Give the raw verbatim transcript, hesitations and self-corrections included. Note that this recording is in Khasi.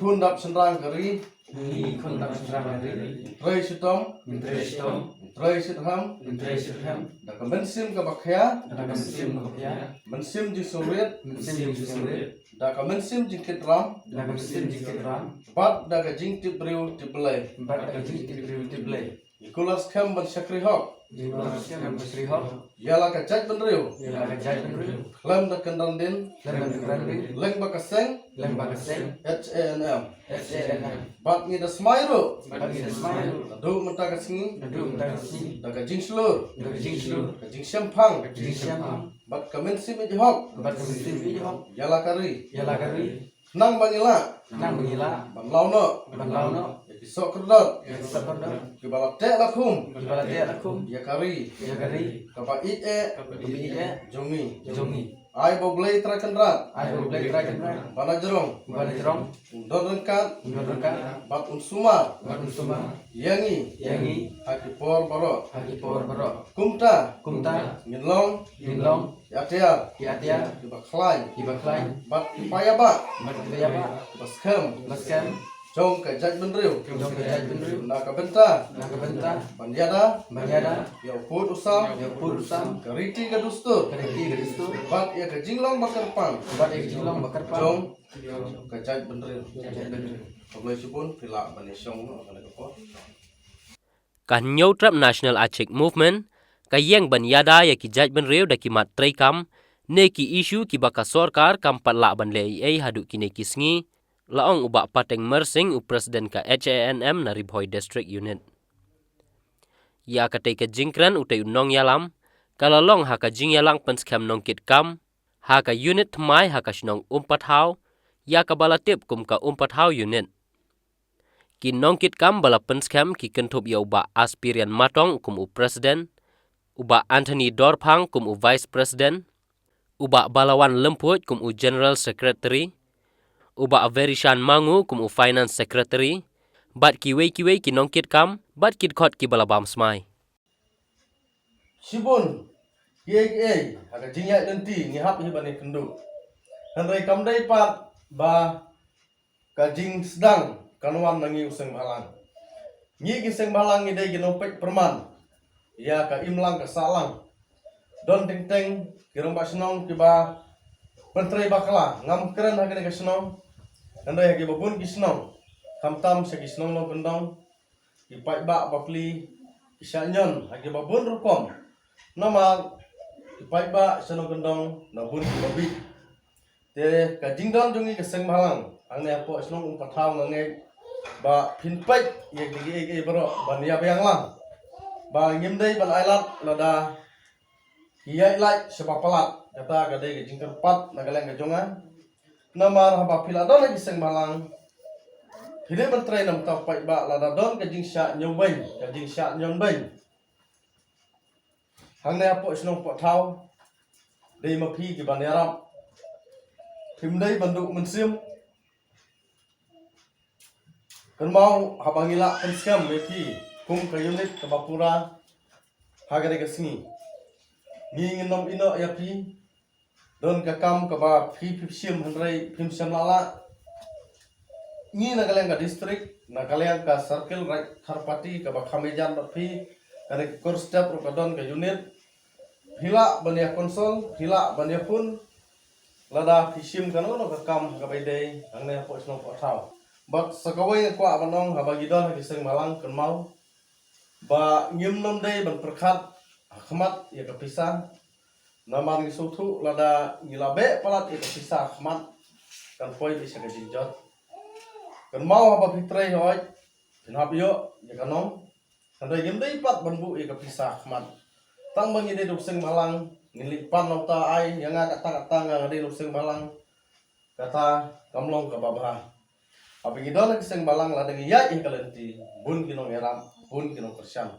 Khun dap shynrang ka ri. Ngi khun dap shynrang ka ri. Trei shitom. Trei shitom. Trei shitham. Trei shitham. Da ka mynsiem kaba khia. Da ka mynsiem kaba khia. Mynsiem jingsngewrit. Mynsiem jingsngewrit. Da ka mynsiem jingkitram. Da ka mynsiem jingkitram. Bad da ka jingtip briew tip Blei. Bad da ka jingtip briew tip Blei. Ngi kular skhem ban shakri hok. Ngi kular skhem ban shakri hok. Ïa la ka jaitbynriew. Ïa la ka jaitbynriew. Khlem da kynran dien. Khlem da kynran dien. Lyngba ka seng. Lyngba ka seng. H A N M. H A N M. Bad ngi da smai ruh. Bad ngi da smai ruh. Naduh mynta ka sngi. Naduh mynta ka sngi. Da ka jingshlur. Da ka jingshlur. Ka jingshemphang. Ka jingshemphang. Bad ka mynsiem ïeit hok. Bad ka mynsiem ïeit hok. Ïa la ka ri. Ïa la ka ri. Khnang ba ngi lah. Khnang ba ngi lah. Ban law noh. Ban law noh. Ïa ki soh kordor. Ïa ki soh kordor. Kiba la teh la khum. Kiba la teh la khum. Ïa ka ri. Ïa ka ri. Kaba ïeit eh. Kaba ïeit eh. Jong ngi. Jong ngi. Ai ba U Blei Trai Kynrad. Ai ba U Blei Trai Kynrad. Ba na jrong. Ba na jrong. Un don ryngkat. Un don ryngkat. Bad un sumar. Bad un sumar. Ïa ngi. Ïa ngi. Ha ki por baroh. Ha ki por baroh. Kumta. Kumta. Ngin long. Ngin long. Ki atiar. Ki atiar. Kiba khlaiñ. Kiba khlaiñ. Bad ki paidbah. Bad ki paidbah. Kiba skhem. Kiba skhem. Jong ka jaitbynriew. Jong ka jaitbynriew. Na ka bynta. Na ka bynta. Ban ïada. Ban ïada. Ïa u pud u sam. Ïa u pud u sam. Ka riti ka dustur. Ka riti ka dustur. Bad ïa ka jinglong ba kyrpang. Bad ïa ka jinglong ba kyrpang. Jong ka jaitbynriew. Ka jaitbynriew. Khublei shibun, phi lah ban ïashong noh ha kane ka por. Ka Hynñiewtrep National Achik Movement ka ïeng ban ïada ïa ki jaitbynriew da ki mat treikam ne ki issue kiba ka sorkar kam pat lah ban leh ei ei haduh kine ki sngi, la ong u Bah Pateng Myrsing, u President ka H A N M na Ri Bhoi District Unit. Ïa katei ka jingkren utei u nongïalam ka la long ha ka jingïalang pynskhem nongkitkam ha ka unit thymmai ha ka shnong Umpathaw, ïa kaba la tip kum ka Umpathaw Unit. Ki nongkitkam ba la pynskhem ki kynthup ïa u Bah Aspirian Matong kum u President, u Bah Anthony Dorphang kum u Vice President, u Bah Balawan Lymphuid kum u General Secretary, u Bah Verishan Mangu kum u Finance Secretary, bad kiwei kiwei ki nongkitkam bad ki dkhot kiba la bam smai. Shibun kiei kiei ha ka jingïaid lynti ngi hap hi ban ïakynduh. Hynrei kam dei pat ba ka jingsdang kan wan na ngi u seng bhalang. Ngi ki seng bhalang ngi dei ki nongpeit pyrman ïa ka imlang ka sahlang. Don teng teng ki rangbah shnong kiba pyntrei bakla, ngam kren ha kane ka shnong, hynrei ha kiba bun ki shnong, khamtam sha ki shnong nongkyndong, ki paidbah bapli ki shah ñion ha kiba bun rukom. Namar ki paidbah sha nongkyndong na bun kiba bieit. Te ka jingdon jong ngi ka seng bhalang hangne hapoh shnong Umpathaw nga ngeit ba phin peit ïa kiei kiei baroh ban ïa biang lang ba ngim dei ban ailad lada ki ïaid lait sha ba palat. Kata ka dei ka jingkyrpad na ka liang ka jong nga. Namar haba phi la don ha ki seng bhalang, phi dei ban trei na bynta u paidbah lada don ka jingshah ñiewbeiñ, ka jingshah ñion beiñ. Hangne hapoh shnong Umpathaw dei ma phi ki ban ïarap. Phim dei ban duh mynsiem. Kynmaw haba ngi la pynskhem ïa phi kum ka unit kaba pura ha kane ka sngi, ngi ngin ym ïehnoh ïa phi. Don ka kam kaba phi phi shim hynrei phim shym la lah. Ngi na ka liang ka district, na ka liang ka circle, Raid Kharpati kaba kham ïajan bad phi, kane ka kur step ruh ka don ka unit. Phi lah ban ïa consult, phi lah ban ïa phone lada phi shim kano kano ka kam kaba ïadei hangne hapoh shnong Umpathaw. Bad sa kawei nga kwah ban ong, haba ngi don ha ki seng bhalang, kynmaw ba ngim nym dei ban pyrkhat ha khmat ïa ka pisa. Namar ngi sngewthuh lada ngi la beh palat ïa ka pisa ha khmat, kan poi beit sha ka jingjot. Kynmaw haba phi trei hooid, phin hap ïoh ïa ka nong. Hynrei ngim dei pat ban buh ïa ka pisa ha khmat. Tang ba ngi dei da u seng bhalang, ngin leit pan na uta ai ïa nga, kata kata nga dei da u seng bhalang. Kata kam long kaba bha. Haba ngi don ha ki seng bhalang, lada ngi ïaid ha ka lynti, bun ki nongïarap, bun ki nongkyrshan.